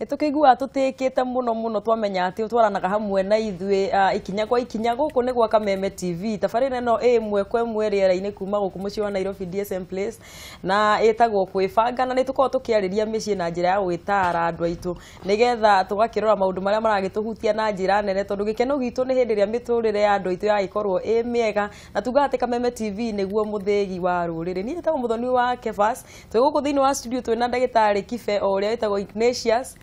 Nĩtũkĩiguaga tũtĩkĩte mũno mũno twamenya atĩ ũtwaranaga hamwe na ithuĩ ikinya kwa ikinya gũkũ nĩ gwa Kameme TV. Tabarĩra ĩno ĩ ĩmwe kwa ĩmwe rĩera-inĩ kuma gũkũ mũciĩ wa Nairobi DSM Place na ĩtagwo Kwĩbanga, na nĩtũkoragwo tũkĩarĩria mĩciĩ na njĩra ya gwĩtara andũ aitũ nĩgetha tũgakĩrora maũndũ marĩa maragĩtũhutia na njĩra nene, tondũ gĩkeno gitũ nĩ hĩndĩ ĩrĩa mĩtũrĩre ya andũ aitũ yagĩkorwo ĩ mĩega, na tugaga atĩ Kameme TV nĩguo mũthĩgi wa rũrĩrĩ. Niĩ njĩtagwo Mũthoni wa Kefas, twĩ gũkũ thĩinĩ wa studio twĩna ndagĩtarĩ Kibe o ũrĩa wĩtagwo Ignatius,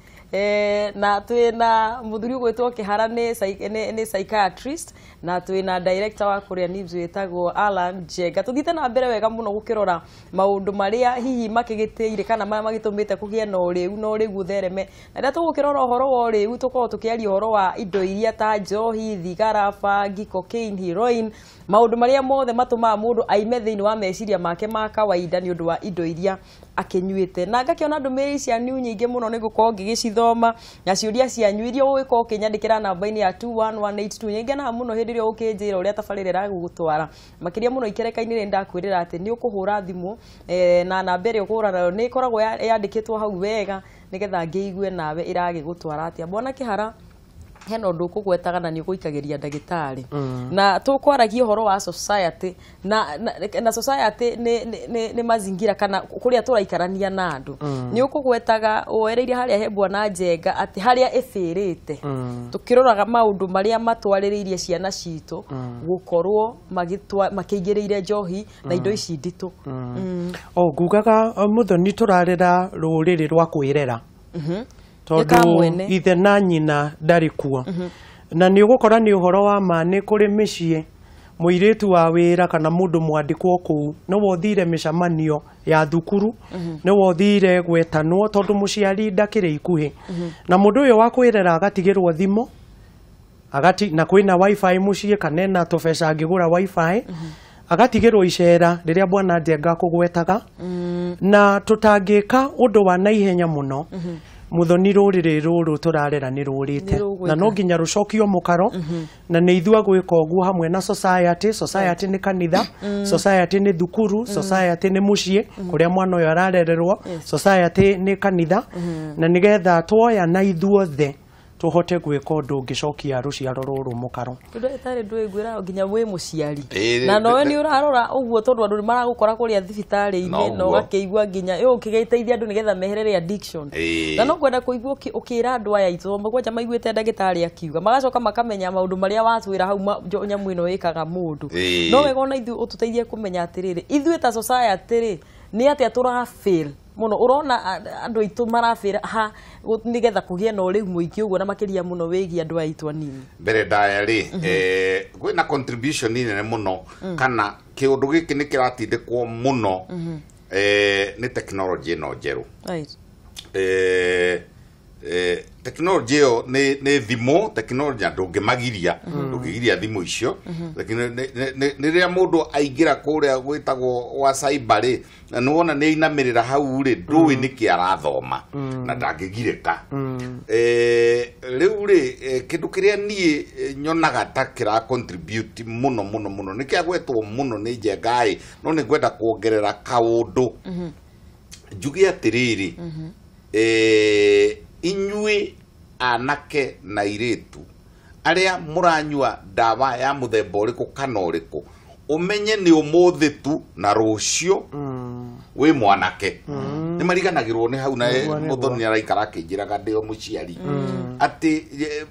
na twĩna mũthuri ũgwĩtwo Kĩhara nĩ psychiatrist, na twĩna director wa kũrĩa NIBS wĩtagwo Alan Njenga. Tũthiĩte na mbere wega mũno gũkĩrora maũndũ marĩa hihi makĩgĩtĩire kana marĩa magĩtũmĩte kũgĩe na ũrĩu na ũrĩu ũthereme, na rĩrĩa tũgũkĩrora ũhoro wa ũrĩu tũkoragwo tũkĩaria ũhoro wa indo iria ta njohi, thigara, bangi, cocaine, heroin, maũndũ marĩa mothe matũmaga mũndũ aime thĩinĩ wa meciria make ma kawaida nĩ ũndũ wa indo iria akĩnyuĩte. Na ngakĩona ndũmĩrĩri cianyu nyingĩ mũno nĩ gũkorwo ngĩgĩcithoma na ciũria cianyu iria ũgũgĩkorwo ũkĩnyandĩkĩra namba-inĩ ya 21182. Nĩngenaga mũno hĩndĩ ĩrĩa ũkĩnjĩra ũrĩa tabarĩra ĩragũgũtwara, makĩria mũno ikereka-inĩ rĩrĩ ndakwĩrĩra atĩ nĩ ũkũhũra thimũ, na namba ĩrĩa ũkũhũra nayo nĩ ĩkoragwo yandĩkĩtwo hau wega nĩgetha ngĩigue nawe ĩragĩgũtwara atĩa. Bwana Kĩhara, hena ũndũ ũkũgwetaga na nĩ ũgũikagĩria ndagĩtarĩ, na tũkwaragia ũhoro wa society na society nĩ mazingira kana kũrĩa tũraikarania na andũ. Nĩ ũkũgwetaga woereirie harĩa he Bwana Njenga atĩ harĩa ĩbĩrĩte, tũkĩroraga maũndũ marĩa matwarĩrĩirie ciana citũ gũkorwo makĩingĩrĩire njohi na indo ici nditũ. O ngugaga Mũthoni, tũrarera rũrĩrĩ rwa kwĩrera, tondũ ithe na nyina ndarĩ kuo, na nĩ ũgũkora nĩ ũhoro wa ma nĩ kũrĩ mĩciĩ mũirĩtu wa wĩra kana mũndũ mwandĩkwo kũu nĩwe ũthire mĩcemanio ya thukuru, nĩwe ũthire gwetanwo tondũ mũciari ndakĩrĩ ikuhĩ, na mũndũ ũyũ wa kwĩrera agatigĩrwo thimũ agati na kwĩna wifi mũciĩ kana ena tũbeca angĩgũra wifi, agatigĩrwo icera rĩrĩa Bwana Njenga kũgwetaga, na tũtangĩka ũndũ wa naihenya mũno Mũthoni, rũrĩrĩ rũrũ tũrarera nĩ rũrĩte na no nginya rũcokio mũkaro, na nĩ ithuĩ gwĩka ũguo hamwe na society. Society nĩ kanitha, society nĩ thukuru, society nĩ mũciĩ kũrĩa mwana ũyũ ararererwo, society nĩ kanitha, na nĩgetha tuoya na ithuothe tũhote gwĩka ũndũ ũngĩcokia rũciaro rũrũ mũkaro. Ndagĩtarĩ, ndũĩguĩra nginya wĩ mũciari na nowe nĩ ũrarora ũguo, tondũ andũ nĩ maragũkora kũrĩa thibitarĩ-inĩ na ũgakĩigua nginya ũkĩgĩteithia andũ nĩgetha meherere addiction, na no ngwenda kũigua ũkĩra andũ aya aitũ mũgwanja maiguĩte ndagĩtarĩ akiuga magacoka makamenya maũndũ marĩa watwĩra hau nyamũ ĩno ĩkaga mũndũ. No wega ona ithuĩ ũtũteithie kũmenya atĩrĩrĩ, ithuĩ ta society rĩ nĩ atĩa tũrafail mũno, ũrona andũ aitũ marabĩra ha nĩgetha kũgĩe na ũrĩu mũingĩ ũguo na makĩria mũno wĩgiĩ andũ aitũ anini. Mbere ndaya rĩ, kwĩna contribution nene mũno kana kĩũndũ gĩkĩ nĩ kĩratindĩkwo mũno nĩ technology ĩno njerũ. Technology ĩyo nĩ thimũ, technology ndũngĩmagiria, ndũngĩgiria thimũ icio, lakini rĩrĩa mũndũ aingĩra kũrĩa gwĩtagwo gwa cyber rĩ, na nĩwona nĩ ainamĩrĩra hau rĩ, ndũĩ nĩkĩ arathoma na ndangĩgirĩka. Rĩu rĩ, kĩndũ kĩrĩa niĩ nyonaga ta kĩra contribute mũno mũno mũno nĩ kĩagwetwo mũno nĩ Njenga ĩ, no nĩ ngwenda kuongerera kaũndũ njuge atĩrĩrĩ, inyuĩ anake na airĩtu arĩa mũranyua ndawa ya mũthemba ũrĩkũ kana ũrĩkũ, ũmenye nĩ ũmũthĩ tu na rũciũ wĩ mwanake. Nĩ mariganagĩrwo nĩ hau, na Mũthoni nĩ araikara akĩnjĩraga ndĩ o mũciari atĩ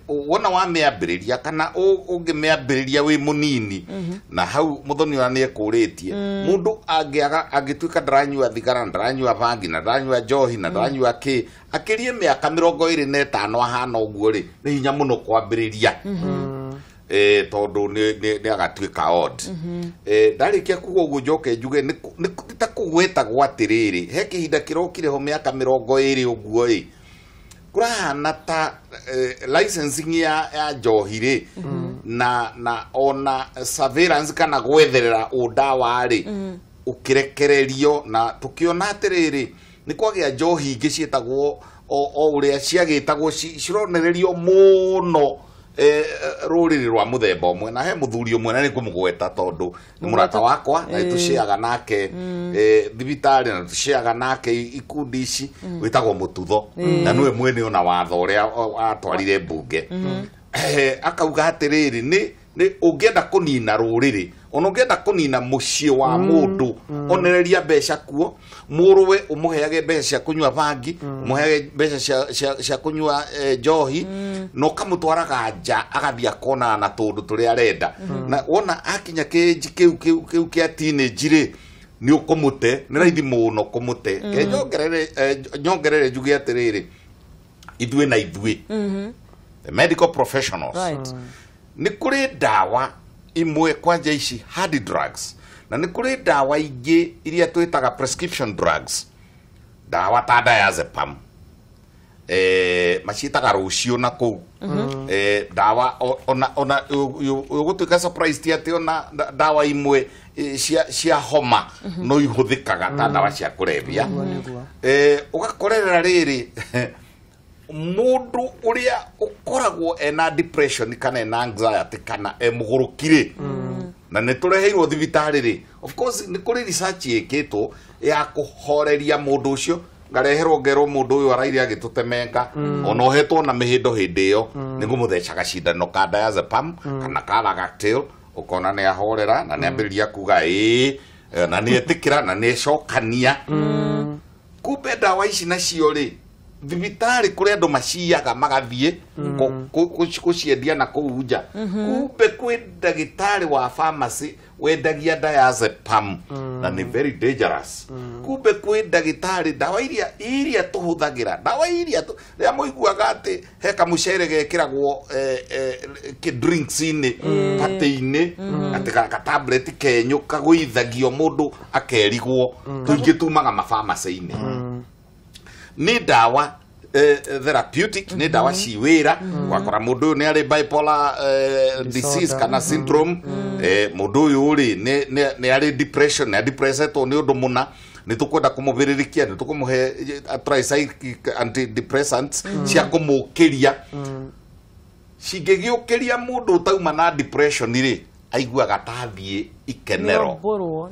wona wamĩambĩrĩria kana ũngĩmĩambĩrĩria wĩ mũnini, na hau Mũthoni ona nĩ ekũrĩtie mũndũ angĩaga angĩtuĩka ndaranyua thigara, ndaranyua bangi na ndaranyua njohi na ndaranyua kĩ, akĩrie mĩaka 25 ahana ũguo rĩ, nĩ hinya mũno kwambĩrĩria, tondũ nĩ agatuĩka odd. Ndarĩkia kuga ũguo njoke njuge nĩ ta kũgwetagwo atĩrĩrĩ, he kĩhinda kĩrokire ho mĩaka 20 ũguo ĩ, kũrahana ta licensing ya njohi rĩ, na ona surveillance kana gwetherera ũndawa rĩ, ũkĩrekererio, na tũkĩona atĩrĩrĩ nĩ kwagĩa njohi ingĩ ciĩtagwo o ũrĩa ciagĩtagwo cironererio mũno rũrĩrĩ rwa mũthemba ũmwe na he mũthuri ũmwe na nĩ ngũmũgweta tondũ nĩ mũrata wakwa na nĩtũceaga nake thibitarĩ na tũceaga nake ikundi ici wĩtagwo Mũtutho na nĩwe mwene ona watho ũrĩa atwarire mbunge. Akauga atĩrĩrĩ nĩ ũngĩenda kũnina rũrĩrĩ ona ũngĩenda kũnina mũciĩ wa mũndũ onereria mbeca kuo mũrũwe ũmũheage mbeca cia kũnyua bangi ũmũheage mbeca cia kũnyua njohi na ũkamũtwaraga nja agathiĩ akonana na tũndũ tũrĩa arenda na wona akinya kĩnji kĩu kĩa teenage rĩ nĩ ũkũmũte nĩ raithi mũno kũmũte. Ke nyongerere njuge atĩrĩrĩ ithuĩ na ithuĩ the medical professionals nĩ kũrĩ ndawa imwe kwanja ici hard drugs na nĩ kũrĩ ndawa ingĩ iria twĩtaga prescription drugs ndawa ta diazepam maciĩtaga rũciũ na kũu ndawa ona ũgũtuĩka surprise ti atĩ ona ndawa imwe cia homa no ihũthĩkaga ta ndawa cia kũrebia. Ũgakorerera rĩrĩ mundu uria ukoragwo ena depression kana ena anxiety kana e mũgũrũki rĩ na nĩ tũreheirwo thibitarĩ rĩ of course nĩ kũrĩ research ĩkĩtwo ya kũhoreria mũndũ ũcio ngareherwo ngerwo mũndũ ũyũ araire agĩtũtemenga ona ohetwo na mĩhĩndo hĩndĩ ĩyo nĩ ngũmũthecaga cindano ka diazepam kana ka Largactil ũkona nĩ ahorera na nĩ ambĩrĩria kuga ĩĩ na nĩ etĩkĩra na nĩ ecokania. Kumbe ndawa ici nacio rĩ thibitarĩ kũrĩa andũ maciaga magathiĩ gũciendia na kũu nja kumbe kwĩ ndagĩtarĩ wa pharmacy wendagia diazepam na nĩ very dangerous. Kumbe kwĩ ndagĩtarĩ ndawa iria tũhũthagĩra ndawa iria rĩrĩa mũiguaga atĩ he kamũcere gekĩragwo drinks-inĩ patĩ-inĩ atĩ gatablet kenyũ kagũithagio mũndũ akerigwo tũingĩ tumaga mapharmacy-inĩ. Nĩ ndawa therapeutic nĩ ndawa ci wĩra wakora mũndũ ũyũ nĩ arĩ bipolar disease kana syndrome mũndũ ũyũ rĩ nĩ arĩ depression nĩ adepressetwo nĩ ũndũ mũna nĩ tũkwenda kũmũbĩrĩrĩkia nĩ tũkũmũhe tricyclic antidepressants cia kũmũkĩria cingĩgĩũkĩria mũndũ ũtauma na depression rĩ aiguaga ta athiĩ ikenero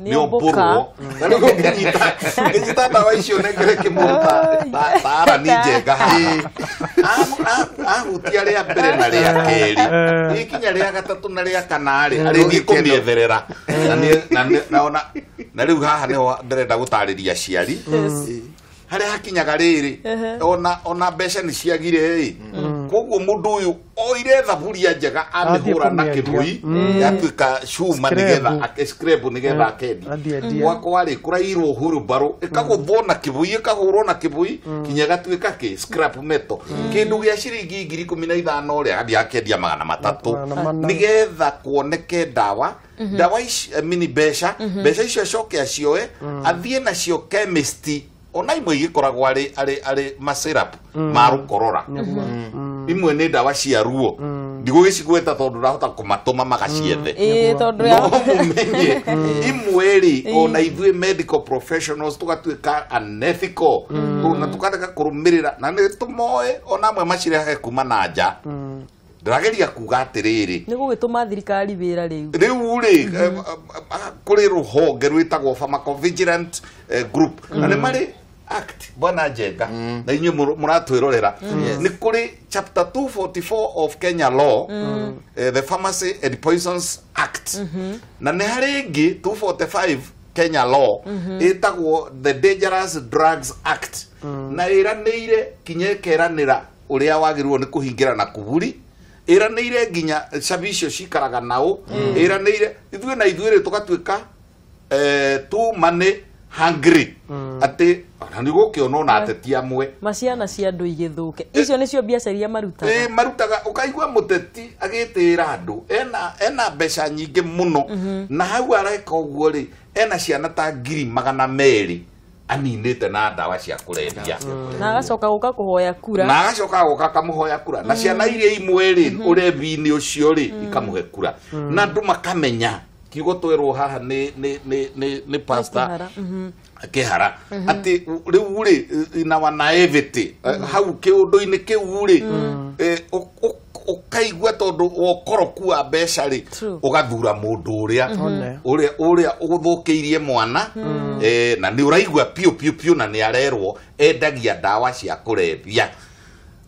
nĩ ombũrwo na rĩu ũngĩnyita ndawa icio nengere kĩmũndũ ta Arani Njenga haha ahutia rĩa mbere na rĩa kerĩ ikinya rĩa gatatũ na rĩa kana rĩ arĩthiĩ kũmĩetherera na rĩu haha nĩho ndĩrenda gũtarĩria aciari harĩa hakinyaga rĩrĩ ona mbeca nĩ ciagire ĩ koguo mũndũ ũyũ oire thaburia njega amĩhũra na kĩbui yatuĩka cuma nĩgetha scrap nĩgetha akendia gwakwa rĩ kũrairwo hurumbarũ ĩkagũthwo na kĩbui ĩkahũrwo na kĩbui kinya ĩgatuĩka kĩ scrap metal kĩndũ gĩa ciringi 15,000 rĩ agathiĩ akendia 300 nĩgetha kuoneke ndawa ndawa ici mini mbeca mbeca icio acoke acioe athiĩ nacio chemist ona imwe igĩkoragwo arĩ masirap ma rũkorora imwe nĩ ndawa cia ruo ndigũgĩcigweta tondũ ndahota kũmatũma magaciethe no mũmenye imwe rĩ ona ithuĩ medical professionals tũgatuĩka unethical na tũkarega kũrũmĩrĩra na nĩ tũmoe ona amwe macirehage kuma na nja. Ndĩrageria kuga atĩrĩrĩ nĩ gũgĩtũma thirikari wĩra rĩu rĩu rĩ kũrĩ rũhonge rwĩtagwo pharmacovigilance group na nĩ marĩ act bwana Njenga na inyuĩ mũratwĩrorera nĩ kũrĩ chapter 244 of Kenya law the Pharmacy and Poisons Act na nĩ harĩ ĩngĩ 245 Kenya law ĩtagwo the Dangerous Drugs Act na ĩranĩire kinya ĩkeranĩra ũrĩa wagĩrĩirwo nĩ kũhingĩra na kuburi ĩranĩire nginya cabi icio cikaraga nao ĩranĩire ithuĩ na ithuĩ rĩ tũgatuĩka too money hungry atĩ ona nĩ gũkĩona ona ateti amwe maciana cia andũ igĩthũke icio nĩcio biacara iria marutaga marutaga ũkaigua mũteti agĩtĩĩra andũ ena mbeca nyingĩ mũno na hau areka ũguo rĩ ena ciana ta 200,000 aninĩte na ndawa cia kũrebia na agacoka gũka kũhoya kura na agacoka gũka kamũhoya kura na ciana iria imwe rĩ ũrebi-inĩ ũcio rĩ ikamũhe kura na andũ makamenya kiugo twerwo haha nĩ pastor Kĩhara atĩ rĩu rĩ ina wa naivety hau kĩũndũ-inĩ kĩu rĩ Ũkaigua tondũ wokoroku wa mbeca rĩ, ũgathura mũndũ ũrĩa ũrĩa ũrĩa ũgũthũkĩirie mwana, na nĩ ũraigua piũ piũ piũ, na nĩ arerwo endagia ndawa cia kũrebia.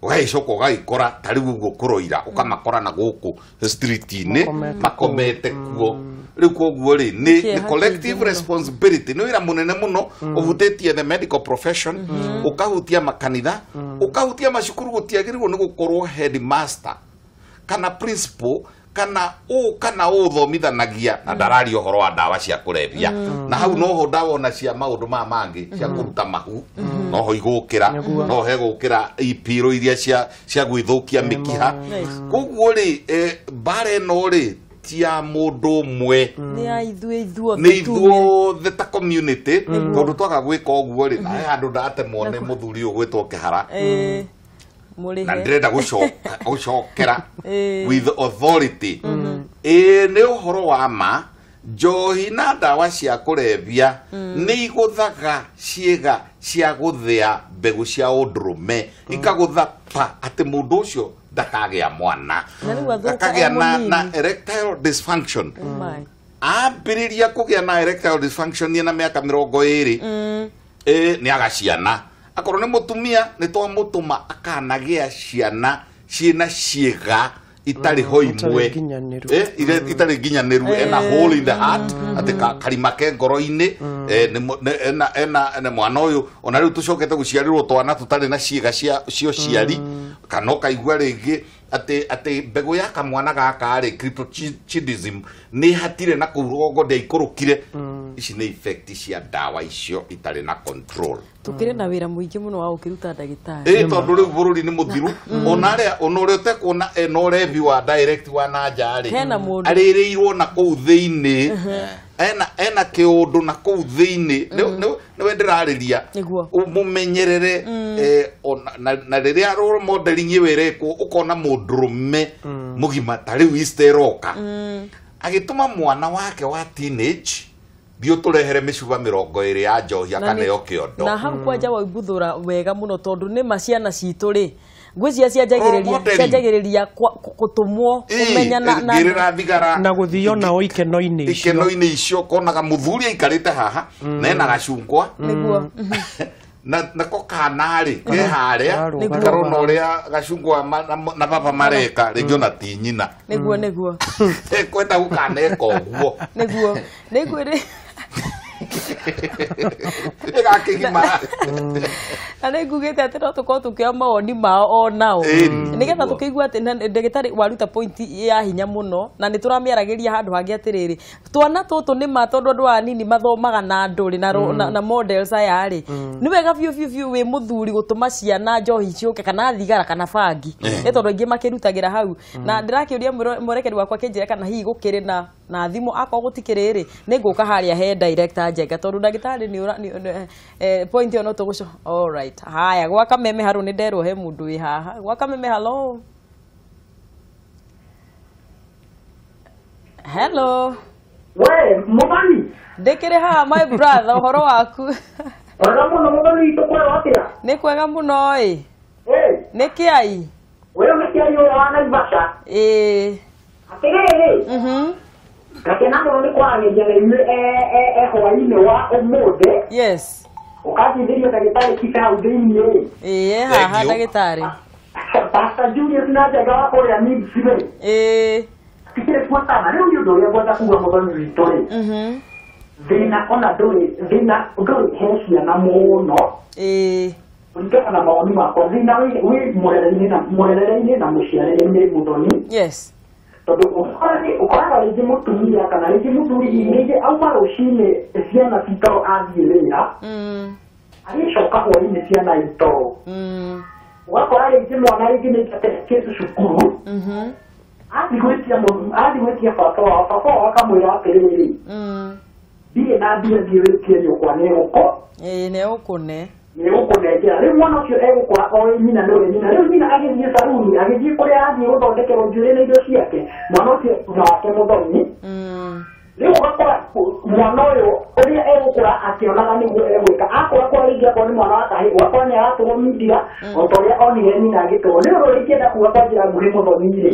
Ũgagĩcoka ũgagĩkora ta rĩu ũguo kũroira, ũkamakora na gũkũ street-inĩ makomete kuo. Rĩu koguo rĩ, nĩ collective responsibility, nĩ wĩra mũnene mũno ũhutĩtie the medical profession, ũkahutia makanitha, ũkahutia macukuru. Gũtiagĩrĩirwo nĩ gũkorwo headmaster kana principal kana ũ kana ũthomithanagia na ndararia ũhoro wa ndawa cia kũrebia. Na hau noho ndawa ona cia maũndũ maya mangĩ cia kũruta mahu noho igũkĩra, noho hegũkĩra ipiro iria cia gwĩthũkia mĩkiha. Koguo rĩ, mbara ĩno rĩ ti ya mũndũ ũmwe, nĩ ya ithuĩ ithuothe, nĩ ithuothe ta community. Tondũ twaga gwĩka ũguo rĩ, na he handũ ndatemwo nĩ mũthuri ũyũ gwĩtwo Kĩhara, na ndĩrenda gũcokera with authority. Ĩĩ, nĩ ũhoro wa ma, njohi na ndawa cia kũrebia nĩ igũthaga ciĩga cia gũthĩa mbegũ cia ũndũrũme, ikagũtha pa atĩ mũndũ ũcio ndakagĩa mwana, akagĩa na erectile dysfunction. Ambĩrĩria kũgĩa na erectile dysfunction na mĩaka 20, nĩ aga ciana. Akorwo nĩ mũtumia, nĩ twamũtũma akanagĩa ciana ciĩna ciĩga itarĩ ho imwe, itarĩ nginyanĩru, ena hole in the heart, atĩ karima ke ngoro-inĩ, ena mwana ũyũ. Ona rĩu tũcokete gũciarĩrwo twana tũtarĩ na ciĩga cia ũciari, kana ũkaigua rĩngĩ atĩ mbegũ ya kamwana gaka rĩ, cryptochidism, nĩ hatire na kũu rũgongo ndĩaikũrũkire. Ici nĩ effect cia ndawa icio itarĩ na control. Tukĩrĩ na wĩra mũingĩ mũno wa gũkĩruta ndagĩtarĩ. Ĩĩ, tondũ rĩu bũrũri nĩ mũthiru. Ona arĩa ona ũrĩa ũtekuona ena ũrebi wa direct wa na nja rĩ, arĩrĩirwo na kũu thĩinĩ, ena kĩũndũ na kũu thĩinĩ. Nĩwe ndĩrarĩria, mũmenyerere. Na rĩrĩa role modeling ĩyo ĩrekwo, ũkona mũndũrũme mũgima ta rĩu Easter ĩroka, agĩtũma mwana wake wa teenage thiĩ ũtũrehere mĩcuba 20 ya njohi akaneo kĩondo. Na hau kwanja waimbuthũra wega mũno, tondũ nĩ ma ciana citũ rĩ, ngwĩciria cianjagĩrĩria gũtũmwo kũmenya na thigara na gũthio nao ikeno-inĩ icio, ikeno-inĩ icio. Konaga mũthuri aikarĩte haha na ena gacungwa, nĩguo nako kana rĩ ke harĩa karona ũrĩa gacungwa na baba mareka, rĩngĩ ona ti nyina, nĩguo nĩguo kwenda gũkaneka ũguo, nĩguo nĩguo rĩ ĩgakĩgimara. Na nĩ ngugĩte atĩ no tũkorwo tũkĩoya mawoni mao o nao, nĩgetha tũkĩigua atĩ ndagĩtarĩ waruta point ya hinya mũno, na nĩ tũramĩaragĩria handũ hangĩ atĩrĩrĩ, twana tũtũ nĩ ma tondũ andũ anini mathomaga na andũ rĩ, na models aya rĩ, nĩ wega biũ biũ biũ wĩ mũthuri gũtũma ciana njohi ciũke kana thigara kana bangi, nĩ tondũ aingĩ makĩrutagĩra hau. Na ndĩrakĩũria mwerekeri wakwa akĩnjĩra kana hihi gũkĩrĩ na thimũ, akorwo gũtikĩrĩ rĩ, nĩ ngũka harĩa he director Njenga, tondũ ndagĩtarĩ nĩ point ĩyo no tũgũco. All right, haya, gwa Kameme harũ nĩ nderwo he mũndũ wĩ haha. Gwa Kameme, hello. Hello. We, Mũthoni. Ndĩkĩrĩ haha my brother, ũhoro waku? Wega mũno Mũthoni witũ, kwega atĩa? Nĩ kwega mũno ĩ. Nĩ kĩai? Ũyũ nĩ kĩai ũyũ wa Naivasha. Ĩĩ. Atĩrĩrĩ. Ngakena mũno nĩ kwaranĩria na inyuĩ hwaĩ-inĩ wa ũmũthĩ. Yes. Ũkanjithĩria ndagĩtarĩ Kibe hau thĩinĩ. Ĩĩ, haha ndagĩtarĩ. Pastor Julius na Njenga wa kũrĩa Nibs rĩ. Ĩĩ. Tikĩrĩ kuo sana. Rĩu nĩ ũndũ ũrĩa ngwenda kuga Mũthoni witũ rĩ. Thĩna ona ndũrĩ, thĩna ndũrĩ he ciana mũno. Ĩĩ. Kũringana na mawoni makwa, thĩna wĩ mũrerere-inĩ na mũciarĩre-inĩ Mũthoni. Yes. Tondũ ũkoraga rĩngĩ mũtumia kana rĩngĩ mũthuri rĩngĩ auma rũcinĩ ciana citoro athiĩ wĩra, agĩcoka hwaĩ-inĩ ciana itoro. Ũgakora rĩngĩ mwana rĩngĩ nĩ kĩndũ cukuru, athiĩ gwĩtia baba wao, baba wao akamwĩra atĩrĩrĩ, ndirĩ na mbia thiĩ wĩtie nyũkwa nĩ nĩgũkũnengera. Rĩu mwana ũcio egũkora oĩ nyina nĩwe nyina. Rĩu nyina agĩthiĩ caruni, agĩthiĩ kũrĩa athiĩ gũthondekerwo njuĩrĩ na indo ciake, mwana ũcio nake Mũthoni Rĩu ũgakora mwana ũyũ ũrĩa egũkũra akĩonaga nĩguo egwĩka akũra kwa rĩngĩ akorwo nĩ mwana wa kahĩĩ ũgakora nĩ aratũrwo mindira o ta ũrĩa onire nyina agĩtũrwo. Nĩ ũndũ ũrĩa ingĩenda kuga kwa njĩra nguhĩ mũthoni-rĩ,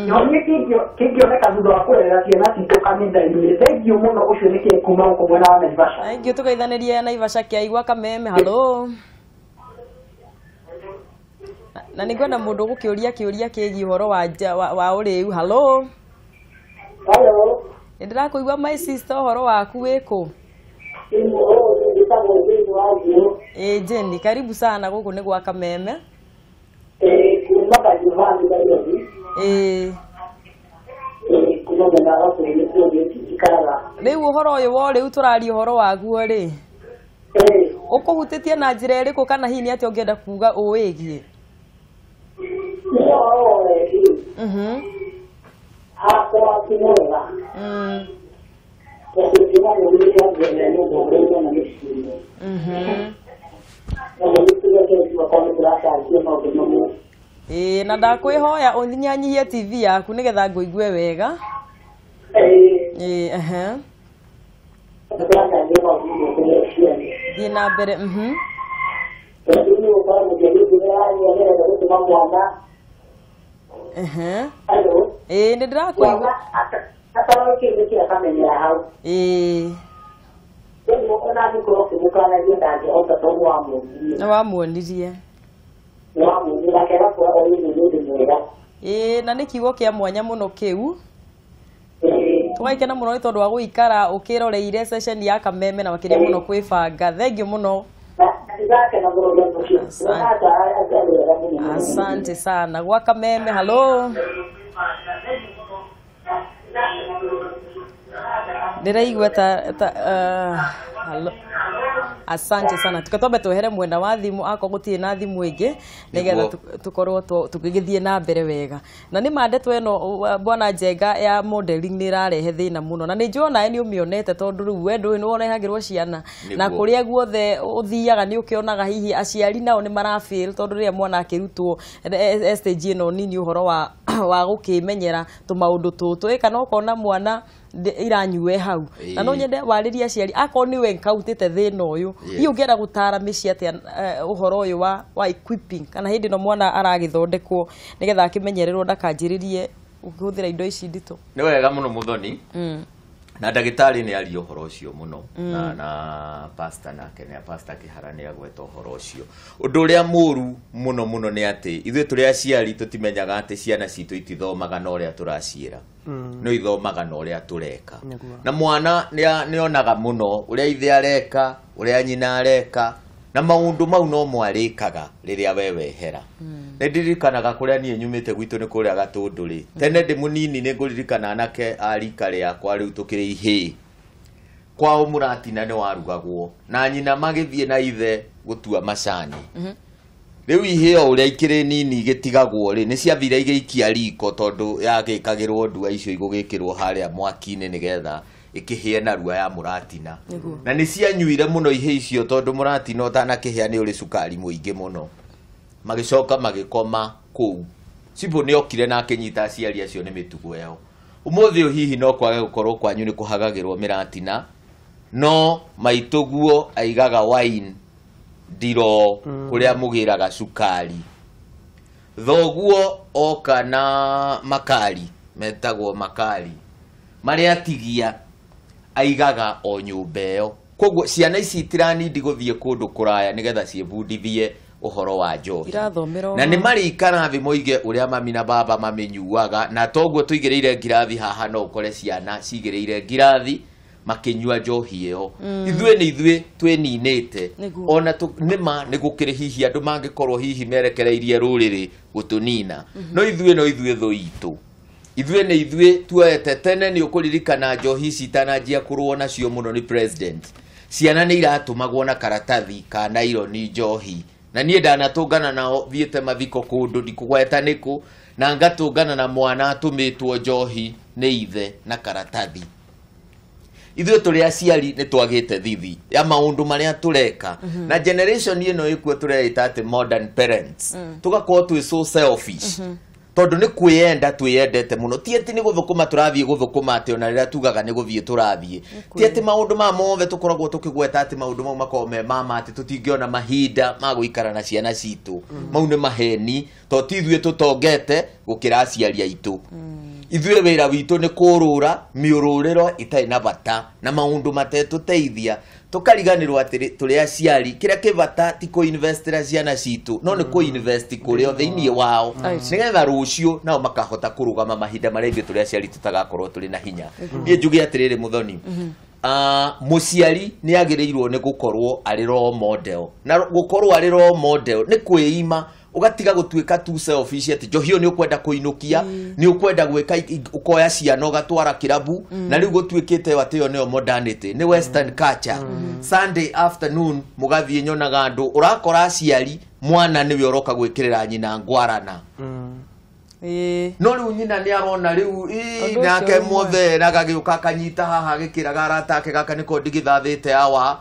kĩhonia kĩngĩoneka thutha wa kũrerera ciana citũ kanitha-inĩ. Thengiũ mũno, ũcio nĩ kĩĩ kuma gũkũ mwena wa Naivasha. Thengiũ, tũgeithanĩrie Naivasha kĩaigua Kameme. Halo, na nĩ ngwenda mũndũ ũgũkĩũria kĩũria kĩgiĩ ũhoro wa ũrĩu. Halo. Halo. Nĩ ndĩrakũigua my sister, ũhoro waku wĩkũ? Ĩ Jenny, karibu sana gũkũ nĩ gwa Kameme. Kuma Kajumani Nairobi. Ĩ. Kuma mwena wa bũrũri njikaraga. Rĩu ũhoro ũyũ wa ũrĩu tũraria ũhoro waguo rĩ, ũkũhutĩtie na njĩra ĩrĩkũ kana hihi nĩ atĩa ũngĩenda kuga ũwĩgiĩ? Nĩ ũhoro wa ũrĩu. Hakwa ti mwega. Tondũ ndĩramũrĩra ngwenda nyũmba ũrĩa na mĩciĩ-inĩ. Na nĩtũgekĩra okorwo nĩ tũracangia maũndũ mamwe. Ĩĩ, na ndakwĩhoya ũnyihanyihie TV yaku nĩgetha ngũigue wega. Ĩĩ, ehe. Nĩtũracangia maũndũ mamwe kũrĩ aciari. Thiĩ na mbere. Tondũ nĩ ũgũkora mũciari ũngĩ nĩarenda gũtũma mwana. Ehe. Hello. Ĩĩ, nĩ ndĩrakũigua. Atarora kĩndũ kĩrĩa akamenyera hau. Ĩĩ. Rĩu ona angĩkorwo ũkĩmũkanagia ndangĩhota tondũ nĩwamuonirie. Nĩwamuonirie. Nĩwamuonirie nake agakora ũyũ nĩ ũndũ mwega. Ĩĩ, na nĩ kiugo kĩa mwanya mũno kĩu. Tũgakena mũno nĩ tondũ wa gũikara ũkĩroreire session ya Kameme na makĩria mũno kwĩbanga. Thengiũ mũno. Asante sana. Gwa Kameme, halo. Ndĩraigua ta halo. Asante sana. Tukatwambe twehere mwena wa thimũ akorwo gũtirĩ na thimũ ĩngĩ nĩgetha tũkorwo tũgĩgĩthiĩ na mbere wega. Na nĩ ma ndeto ĩno bwana Njenga ya modeling nĩ ĩrarehe thĩna mũno na nĩ njũĩ onawe nĩ ũmĩonete tondũ rĩu we ndũĩ nĩ ũrehagĩrwo ciana na kũrĩa guothe ũthiaga nĩ ũkĩonaga hihi aciari nao nĩ marafail tondũ rĩrĩa mwana akĩrutwo stage ĩno nini ũhoro wa gũkĩmenyera tũmaũndũ tũtũ kana ũkona mwana iranyue hau na no nyende warĩrie aciari akorwo nĩ we encounterĩte thĩna ũyũ hihi ũngĩenda gũtara mĩciĩ atĩa ũhoro ũyũ wa equipping kana hĩndĩ ĩno mwana aragĩthondekwo nĩgetha akĩmenyererwo ndakanjĩrĩrie kũhũthĩra indo ici nditũ? Nĩ wega mũno mũthoni. Na ndagĩtarĩ nĩ aria ũhoro ũcio mũno na pastor nake nĩ pastor Kĩhara nĩ agweta ũhoro ũcio. Ũndũ ũrĩa mũru mũno mũno nĩ atĩ ithuĩ tũrĩ aciari tũtimenyaga atĩ ciana citũ itithomaga na ũrĩa tũraciĩra. No ithomaga na ũrĩa tũreka. Na mwana nĩ onaga mũno ũrĩa ithe areka, ũrĩa nyina areka, na maũndũ mau no mwarĩkaga rĩrĩa we wehera. Nĩ ndirikanaga kũrĩa niĩ nyumĩte gwitũ nĩ kũrĩa Gatũndũ rĩ. Tene ndĩ mũnini nĩ ngũririkana anake a rika rĩakwa rĩu tũkĩrĩ ihĩĩ. Kwao mũratina nĩ warugagwo na nyina magĩthiĩ na ithe gũtua macani. Rĩu ihĩĩ o ũrĩa ikĩrĩ nini igĩtigagwo rĩ, nĩ ciathire igĩikia riko tondũ yagĩkagĩrwo ndua icio igũgĩkĩrwo harĩa mwaki-inĩ nĩgetha ikĩhĩe narua ya mũratina. Na nĩ cianyuire mũno ihĩĩ icio tondũ mũratina ũtanakĩhĩa nĩ ũrĩ cukari mũingĩ mũno. Magĩcoka magĩkoma kũu. Cibũ nĩ okire na akĩnyita aciari acio nĩ mĩtugo yao. Ũmũthĩ ũyũ hihi no kwage gũkorwo kwanyu nĩ kũhagagĩrwo mĩratina, no maitũguo aigaga wine ndiro kũrĩa mũgĩraga cukari. Thoguo oka na makari, metagwo makari, marĩa atigia aigaga o nyũmba ĩyo. Koguo ciana ici itiranindi gũthiĩ kũndũ kũraya nĩgetha ciĩbundithie ũhoro wa njohi. Na nĩ marĩikara thĩ moige ũrĩa mami na baba mamĩnyuaga, na toguo tũigĩrĩire ngirathi haha no ũkore ciana cigĩrĩire ngirathi makĩnyua njohi ĩyo. Ithuĩ nĩ ithuĩ twĩninĩte. Ona nĩma nĩ gũkĩrĩ hihi andũ mangĩkorwo hihi merekereirie rũrĩrĩ gũtũnina. No ithuĩ no ithuĩ thũ itũ. Ithuĩ nĩ ithuĩ tuoete tene nĩ ũkũririkana njohi ici itananjia kũrũo nacio mũno nĩ president. Ciana nĩ iratũmagwo na karatathi ka naironi njohi. Na niĩ ndanatũngana nao thiĩte mathiko kũndũ ndikũgweta nĩkũ, na ngatũngana na mwana atũmĩtwo njohi nĩ ithe na karatathi. Ithuĩ tũrĩ aciari nĩ twagĩte thithi ya maũndũ marĩa tũreka. Na generation ĩno ĩkuo tũreita atĩ modern parents. Tũgakorwo twĩ so selfish. Tondu nĩ kwĩyenda twĩyendete mũno, ti atĩ nĩ gũthũkũma tũrathiĩ gũthũkũma atĩ ona rĩrĩa tugaga nĩ gũthiĩ tũrathiĩ, ti atĩ maũndũ ma mothe tũkoragwo tũkĩgweta atĩ maũndũ mau makoragwo me mama atĩ tũtingĩona mahinda ma gũikara na ciana citũ. Mau nĩ maheni, to ti ithuĩ tũtongete gũkĩra aciari aitũ. Ithuĩ wĩra witũ nĩ kũrũra mĩũrũrĩro ĩtarĩ na bata na maũndũ matetũteithia, tũkariganĩrwo atĩ tũrĩ aciari kĩrĩa kĩ bata ti kũinvestĩra ciana citũ, no nĩ kũinvest kũrĩ o thĩinĩ wao, nĩgetha rũciũ nao makahota kũrũgama mahinda marĩa ithuĩ tũrĩ aciari tũtagakorwo tũrĩ na hinya. Niĩ njuge atĩrĩrĩ Muthoni, mũciari nĩ agĩrĩirwo nĩ gũkorwo arĩ role model, na gũkorwo arĩ role model nĩ kwĩima, ũgatiga gũtuĩka too selfish atĩ njohi ĩyo nĩ ũkwenda kũinũkia, nĩ ũkwenda gwĩka, ũkoya ciana ũgatwara kĩrabu, na rĩu gũtuĩkĩte atĩ ĩyo nĩyo modernity, nĩ western culture. Sunday afternoon mũgathiĩ nyonaga andũ, ũrakora aciari mwana nĩwe ũroka gwĩkĩrĩra nyina ngwarana. No rĩu nyina nĩ arona rĩu nake mothe agagĩũka akanyita haha agĩkĩraga arata ake, gaka nĩko ndigithathĩte awa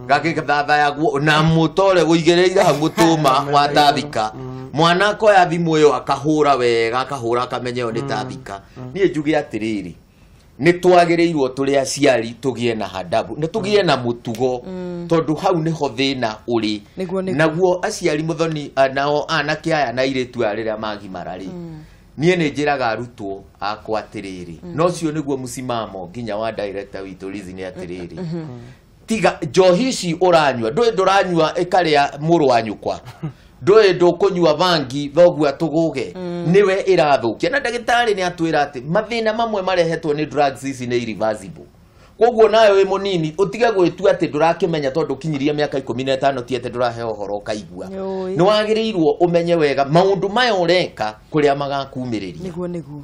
gagĩthathayagwo na mũtore ũigĩrĩire hau mũtũma wa tathika. Mwana akoya thimũ ĩyo akahũra wega, akahũra akamenya ĩyo nĩ tathika. Niĩ njuge atĩrĩrĩ, nĩ twagĩrĩirwo tũrĩ aciari tũgĩe na hadabu, nĩ tũgĩe na mũtugo, tondũ hau nĩho thĩna ũrĩ. Naguo aciari Muthoni, nao anake aya na airĩtu aya rĩrĩa magimara rĩ, niĩ nĩ njĩraga arutwo akwa atĩrĩrĩ, no ũcio nĩguo mũcimamo nginya wa director witũ Liz nĩ atĩrĩrĩ, tiga njohi ici ũranyua, ndũĩ ndũranyua ĩkarĩa mũrũ wa nyũkwa, ndũĩ ndũkũnyua bangi thoguo atũgũge, nĩwe ĩrathũkia. Na ndagĩtarĩ nĩ atwĩra atĩ mathĩna mamwe marehetwo nĩ drugs ici nĩ irreversible. Koguo nawe wĩ mũnini ũtige gwĩtua atĩ ndũrakĩmenya tondũ ũkinyirie mĩaka 15, ti atĩ ndũraheo ũhoro ũkaigua. Nĩ wagĩrĩirwo ũmenye wega maũndũ maya ũreka kũrĩa magakumĩrĩria. Nĩguo nĩguo.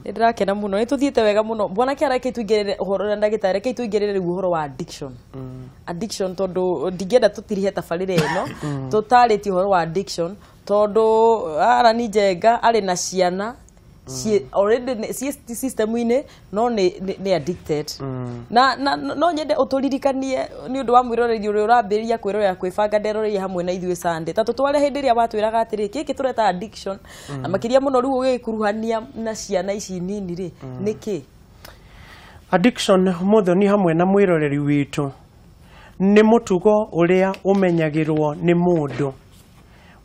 Nĩ ndĩrakena mũno, nĩ tũthiĩte wega mũno. Bwana Kĩara, reke tũingĩrĩre ũhoro na ndagĩtarĩ, reke tũingĩrĩre rĩu ũhoro wa addiction. Addiction, tondũ ndingĩenda tũtirihe tabarĩra ĩno tũtarĩtie ũhoro wa addiction, tondũ Allan Njenga arĩ na ciana already ciĩ system-inĩ, no nĩ addicted. Na no nyende ũtũririkanie nĩ ũndũ wa mwĩroreri ũrĩa ũrambĩrĩria kwĩrorera kwĩbanga nderoreire hamwe na ithuĩ Sunday, ta tũtware hĩndĩ ĩrĩa watwĩraga atĩrĩ gĩkĩ tũreta addiction, na makĩria mũno rĩu ũgĩkuruhania na ciana ici nini rĩ, nĩkĩ addiction? Muthoni hamwe na mwĩroreri witũ, nĩ mũtugo ũrĩa ũmenyagĩrwo nĩ mũndũ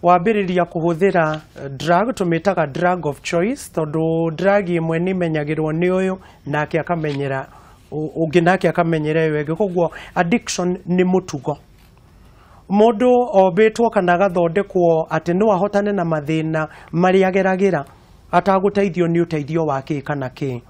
wambĩrĩria kũhũthĩra drug, tũmĩtaga drug of choice, tondũ drug ĩmwe nĩ imenyagĩrwo nĩ ũyũ nake akamenyera ũngĩ nake akamenyera ĩyo ĩngĩ. Koguo addiction nĩ mũtugo mũndũ ombĩtwo kana agathondekwo atĩ no ahotane na mathĩna marĩa ageragĩra atagũteithio nĩ ũteithio wa kĩ kana kĩ.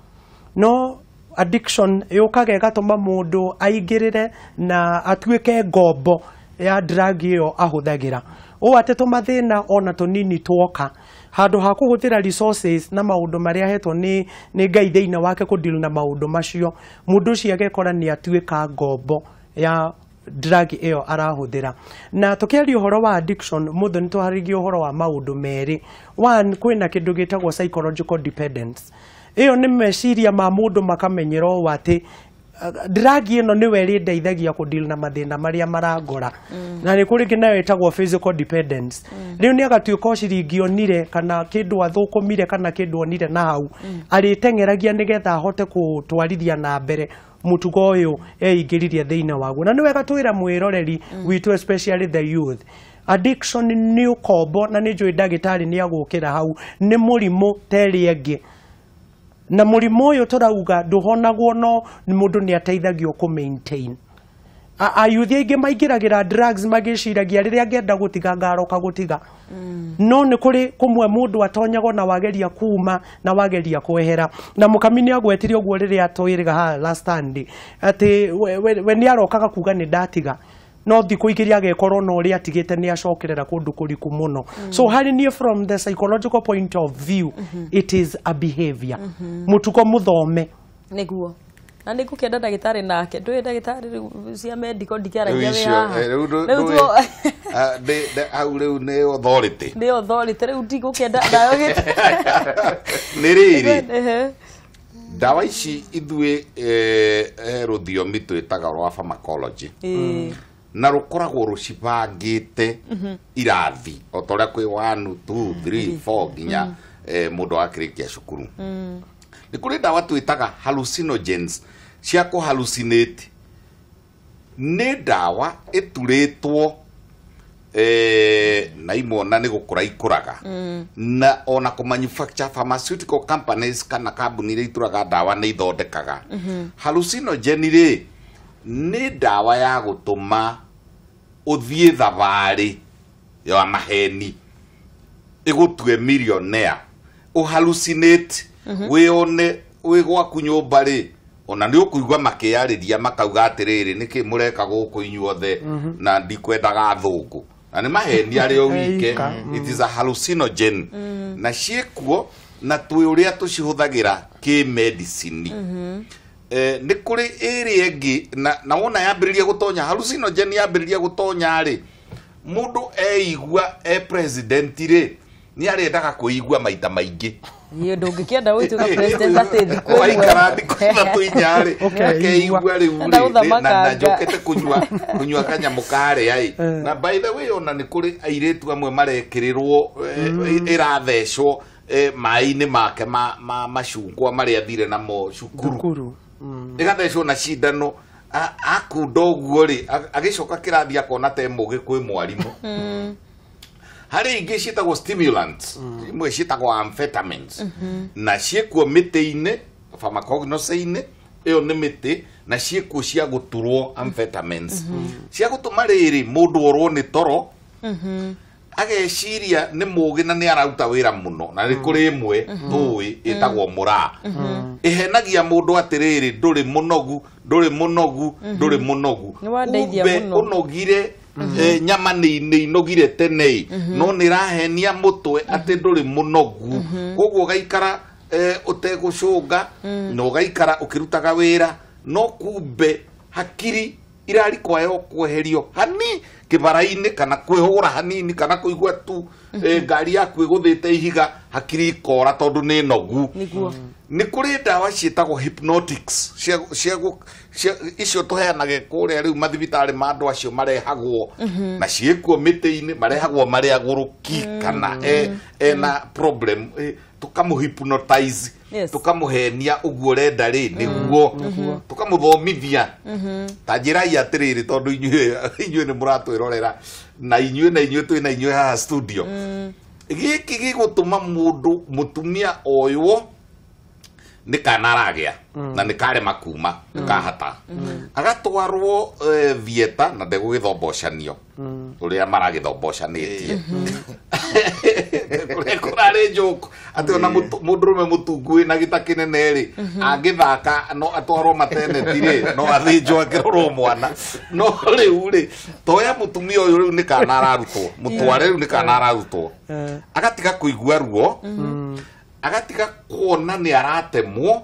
No addiction yũkaga ĩgatũma mũndũ aingĩrĩre na atuĩke ngombo ya drug ĩyo ahũthagĩra, ũũ atĩ tũmathĩna ona tũnini twoka, handũ ha kũhũthĩra resources na maũndũ marĩa ahetwo nĩ Ngai thĩinĩ wake kũdeal na maũndũ macio, mũndũ ũcio agekora nĩ atuĩka ngombo ya drug ĩyo arahũthĩra. Na tũkĩaria ũhoro wa addiction, mũthoni nĩ tũharigia ũhoro wa maũndũ merĩ. One, kwĩna kĩndũ gĩtagwo psychological dependence. Ĩyo nĩ meciria ma mũndũ makamenyera ũũ atĩ drug ĩno nĩwe ĩrĩndeithagia kũdeal na mathĩna marĩa marangora. Na nĩ kũrĩ ĩngĩ nayo ĩtagwo physical dependence. Rĩu nĩ agatuĩka o ciringi onire kana kĩndũ athũkũmire kana kĩndũ onire na hau, arĩteng'eragia nĩgetha ahote gũtwarithia na mbere mũtugo ũyũ eingĩririe thĩinĩ waguo. Na nĩ wega twĩre mwĩroreri witũ, especially the youth, addiction nĩ ũkombo, na nĩ njũĩ ndagĩtarĩ nĩ agũkĩra hau, nĩ mũrimũ ta ĩrĩa ĩngĩ. Na mũrimũ ũyũ tũrauga ndũhonagwo, no mũndũ nĩ ateithagio kũ maintain. Ayuthi aingĩ maingĩragĩra drugs magĩciragia rĩrĩa ngenda gũtiga ngaroka gũtiga. No nĩ kũrĩ kũmwe mũndũ atonyagwo na wageria kuma na wageria kwehera. Na mũkami nĩ agwetire ũguo rĩrĩa twĩrĩga haha last Sunday, atĩ we nĩ arokaga kuga nĩ ndatiga, no thikũ igĩrĩ agekorwo na ũrĩa atigĩte nĩ acokerera kũndũ kũriku mũno. So harĩ niĩ, from the psychological point of view, it is a behavior, mũtugo mũthome. Nĩguo, na nĩ ngũkĩenda ndagĩtarĩ nake, ndũĩ ndagĩtarĩ rĩu cia medical ndikĩaragia wĩ haha. Hau rĩu nĩ authority, nĩ authority, rĩu ndigũkĩenda nayo. Nĩ rĩrĩ, ndawa ici ithuĩ rũthiomi twĩtaga rwa pharmacology, na rũkoragwo rũcibangĩte irathi o ta ũrĩa kwĩ 1, 2, 3, 4 nginya Mũndũ akĩrĩkia cukuru. Nĩ kũrĩ ndawa twĩtaga hallucinogens cia kũ hallucinate. Nĩ ndawa ĩturĩtwo na imwe ona nĩ gũkũra ikũraga na ona kũ manufacture pharmaceutical companies kana kambuni iria ituraga ndawa nĩ ithondekaga. Hallucinogen rĩ, nĩ ndawa ya gũtũma ũthiĩ thabarĩ ya maheni, ĩgũtue millionaire, ũhallucinate, wĩone wĩ gwaku nyũmba rĩ, ona nĩ ũkũigua makĩarĩria makauga atĩrĩrĩ, nĩkĩ mũreka gũkũ inyuothe na ndikwendaga athũngũ, na nĩ maheni arĩ o wike. Ika. It is a hallucinogen na ciĩkuo na twĩ ũrĩa tũcihũthagĩra kĩ medicine. Nĩ kũrĩ ĩrĩa ĩngĩ na wona yambĩrĩria gũtonya, hallucinogen yambĩrĩria gũtonya rĩ, mũndũ eigua e president rĩ, nĩ arĩendaga kwĩigua maita maingĩ. Niĩ ndũngĩkĩenda gũtuĩka president atĩ thikũ ĩmwe. Waikara thikũ ithatũ inya rĩ, Ũkeigua. akeigua rĩu Enda rĩ, na gũthamaka. njokete kunyua kanyamũ karĩa ĩ. Na by the way, ona nĩ kũrĩ airĩtu amwe marekĩrĩrwo ĩrathecwo maĩ-inĩ make ma macungwa marĩa athire namo cukuru. Thukuru. Ĩgathecwo na cindano, akunda ũguo rĩ, agĩcoka kĩrathi akona te mũgĩ kwĩ mwarimũ. Harĩ ingĩ ciĩtagwo stimulants, imwe ciĩtagwo amphetamines na ciĩkuo mĩtĩ-inĩ, pharmacognosy-inĩ ĩyo nĩ mĩtĩ, na ciĩkuo cia gũturwo, amphetamines cia gũtũma rĩrĩ mũndũ orwo nĩ toro, ageciria nĩ mũgĩ na nĩ araruta wĩra mũno. Na nĩ kũrĩ ĩmwe tũĩ ĩtagwo mũraa, ĩhenagia mũndũ atĩrĩrĩ, ndũrĩ mũnogu, ndũrĩ mũnogu, ndũrĩ mũnogu. Nĩ wandeithia Kumbe mũno. ũnogire, nyama nĩ inogire tene ĩ, no nĩ ĩrahenia mũtwe atĩ ndũrĩ mũnogu, koguo ũgaikara ũtegũcũnga na ũgaikara ũkĩrutaga wĩra, no kumbe hakiri irarikwayo kweherio hani kĩbara-inĩ kana kwĩhũra hanini kana kũigua tu ngari yaku ĩgũthĩte ihiga, hakiri ikora tondũ nĩ nogu. Nĩguo. Nĩ kũrĩ ndawa ciĩtagwo hypnotics cia icio tũheanage kũrĩa rĩu mathibitarĩ ma andũ acio marehagwo na ciĩkuo mĩtĩ-inĩ, marehagwo marĩ agũrũki kana ena problem, tũkamũhypnotize, tũkamũhenia ũguo ũrenda rĩ, nĩguo tũkamũthomithia. Ta njĩrai atĩrĩrĩ, tondũ inyuĩ nĩ mũratwĩrorera na inyuĩ twĩ na inyuĩ haha studio, gĩkĩ gĩgũtũma mũndũ mũtumia oywo nĩ kana aragĩa na nĩ karema kuma, nĩ kahata, agatwarwo theatre na ndegũgĩthombocanio ũrĩa maragĩthombocanĩtie kũrĩa kũrarĩ joke atĩ ona mũndũrũme mũtungu wĩna gĩta kĩnene rĩ, angĩthaka no atwarwo maternity rĩ, no athĩnjwo akĩrorwo mwana. No rĩu rĩ, toya mũtumia ũyũ rĩu nĩ kana ararutwo, mũtware rĩu nĩ kana ararutwo, agatiga kũigua ruo, agatiga kuona nĩ aratemwo,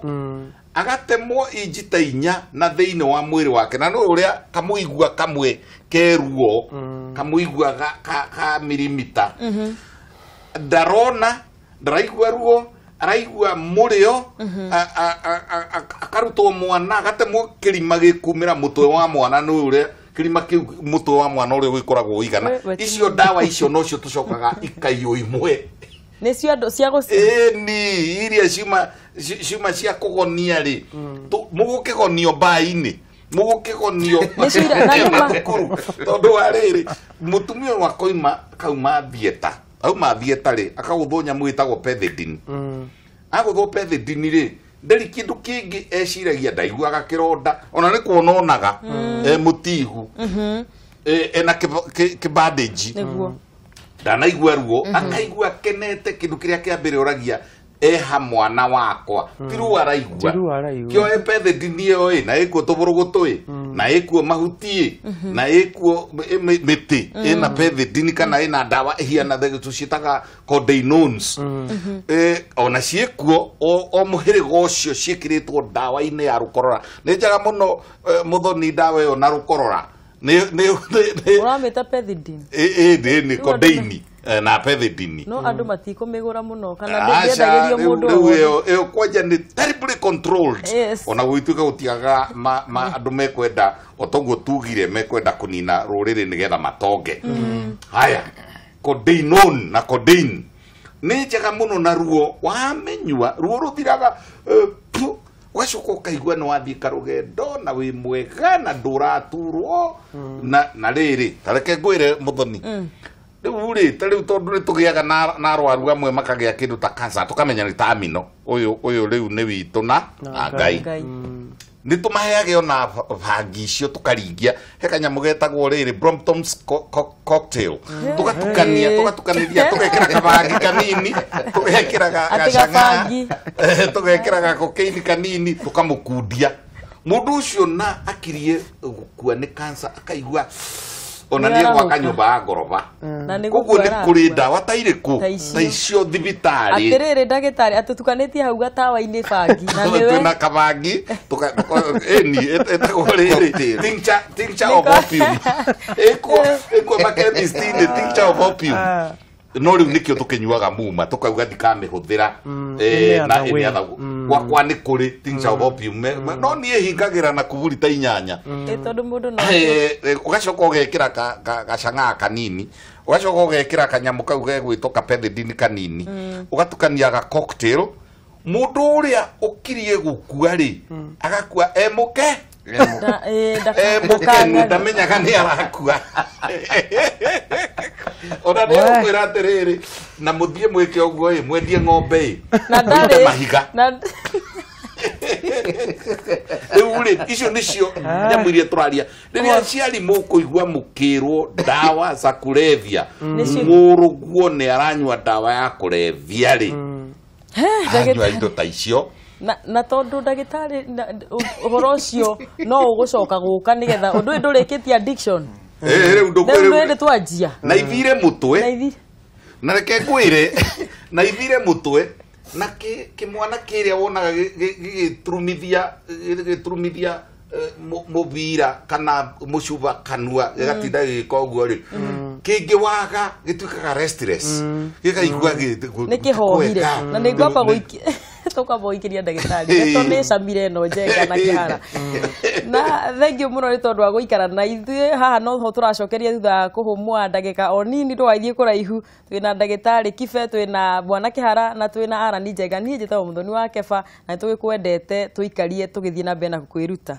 agatemwo inji ta inya na thĩinĩ wa mwĩrĩ wake, na nĩ ũrĩa kamũigua kamwe ke ruo, kamũigua ka mirimita, ndarona, ndaraigua ruo, araigua mũrĩo, akarutwo mwana, agatemwo kĩrima gĩkumĩra mũtwe wa mwana, nĩ ũrĩa kĩrima kĩu mũtwe wa mwana ũrĩa ũgĩkoragwo ũigana. We- Icio ndawa icio nocio tũcokaga ikaiywo imwe. Nĩcio andũ cia gũci Ĩni iria ciuma cia kũgonia rĩ, mũgũkĩgonio mbainĩ, mũgũkĩgonio Nĩcio na nĩma- mathukuru, tondũ wa rĩrĩ, mũtumia ũyũ akoima kauma theatre, auma theatre rĩ, akagũthwo nyamũ ĩtagwo pethidine. Agũthwo pethidine rĩ, ndarĩ kĩndũ kĩngĩ eciragia, ndaiguaga kĩronda, ona nĩ kuona onaga e mũtihu, ena kĩbandĩnji. Ndanaigua ruo, akaigua akenete. Kĩndũ kĩrĩa kĩa mbere ũragia, eha mwana wakwa? Ti ruo araigua. Ti ruo araigua. Kĩoe pethidine ĩyo ĩ na ĩkuo tũbũrũgũtũ ĩ na ĩkuo mahuti ĩ na ĩkuo mĩtĩ ĩna pethidine kana ĩna ndawa ĩhiana tũciĩtaga codeinones. Ona ciĩkuo o mũhĩrĩga ũcio ciĩkĩrĩtwo ndawa-inĩ ya rũkorora, nĩ njega mũno, mũthoni, ndawa ĩyo na rũkorora nĩ Ũramĩta pethidine? Ĩ nĩ Rĩu andũ codeine na pethidine. No andũ matikũmĩgũra mũno kana Aca, ndĩngĩendagĩrio rĩu mũndũ o rĩu wothe. Ĩyo kwanja nĩ terribly controlled. Ona gũgĩtuĩka gũtiagaga ma andũ mekwenda, o toguo tugire, mekwenda kũnina rũrĩrĩ nĩgetha matonge. Haya, codeinone na codeine Nĩ njega mũno na ruo wamenyua ruo rũthiraga ũgacoka ũkaigua nĩ wathiĩ karũgendo na wĩ mwega na ndũraturwo na rĩrĩ ta reke ngwĩre Muthoni rĩu rĩ ta rĩu tondũ nĩ tũgĩaga na arwaru amwe makagĩa kĩndũ ta cancer tũkamenya nĩ terminal ũyũ rĩu nĩ witũ na Ngai nĩ tũmaheage ona bangi icio tũkaringia he kanyamũ getagwo rĩrĩ Brompton's cocktail tũgatukania tũgatukanĩria tũgekĩra kabangi kanini tũgekĩra gacang'a tũgekĩra gakokeini kanini tũkamũkundia mũndũ ũcio na akirie gũkua nĩ cancer akaigua ona nĩ gwaka nyũmba ya ngoroba koguo nĩ kũrĩ ndawa ta irĩkũ ta icio thibitarĩ atĩrĩrĩ ndagĩtarĩ atũtukanĩtie hau gatawa-inĩ bangi na nĩwe twĩna kabangi ĩni ĩtagwo rĩrĩ tincture of opium ĩkuo makemist-inĩ tincture of opium no rĩu nĩkĩo tũkĩnyuaga muma tũkauga ndikamĩhũthĩra na any other gwakwa nĩ kũrĩ tincture of opium no niĩ hingagĩra na kuburi ta inyanya tondũ mũndũ no ũgacoka ũgekĩra gacang'aa kanini ũgacoka ũgekĩra kanyamũ kau gegwĩtwo kapethidine kanini ũgatukania ga cocktail mũndũ ũrĩa ũkirie gũkua rĩ agakua emũke emũkenu ndamenyaga nĩ arakua ona nĩ ũkwĩra atĩrĩrĩ na mũthiĩ mwĩke ũguo ĩ mwendie ng'ombe ĩ na ndarĩ mahiga rĩu rĩ icio nĩcio nyamũ iria tũraria rĩrĩa aciari mũkũigua mũkĩrwo ndawa za kulevya mũrũguo nĩ aranyua ndawa ya kulevya rĩ anyua indo ta icio na tondu ndagĩtarĩ ũhoro ũcio no ũgũcoka gũka nĩgetha ũndũ ũyũ ndũrĩkĩtie addiction rĩu ndũkwĩrĩ twanjia na ithire mũtwe na reke ngwĩre na ithire mũtwe na kĩmwana kĩrĩa wonaga gĩgĩturumithia mũbira kana mũcuba kanua gĩgatinda gĩgĩka ũguo rĩ kĩngĩ waga gĩtuĩkaga restless gĩkaigua nĩ kĩhohire na nĩ ngwamba tũkamba gũikĩria ndagĩtarĩ ndeto nĩ camire ĩno Njenga na Kĩhara na thengiũ mũno nĩ tondũ wa gũikara na ithuĩ haha noho tũracokeria thutha wa kũhũmũa ndagĩka o nini ndũgathiĩ kũraihu twĩna ndagĩtarĩ Kibe twĩna bwana Kĩhara na twĩna Allan Njenga niĩ njĩtagwo Muthoni wa Keba na nĩtũgĩkwendete tũikarie tũgĩthiĩ na mbere na kwĩruta.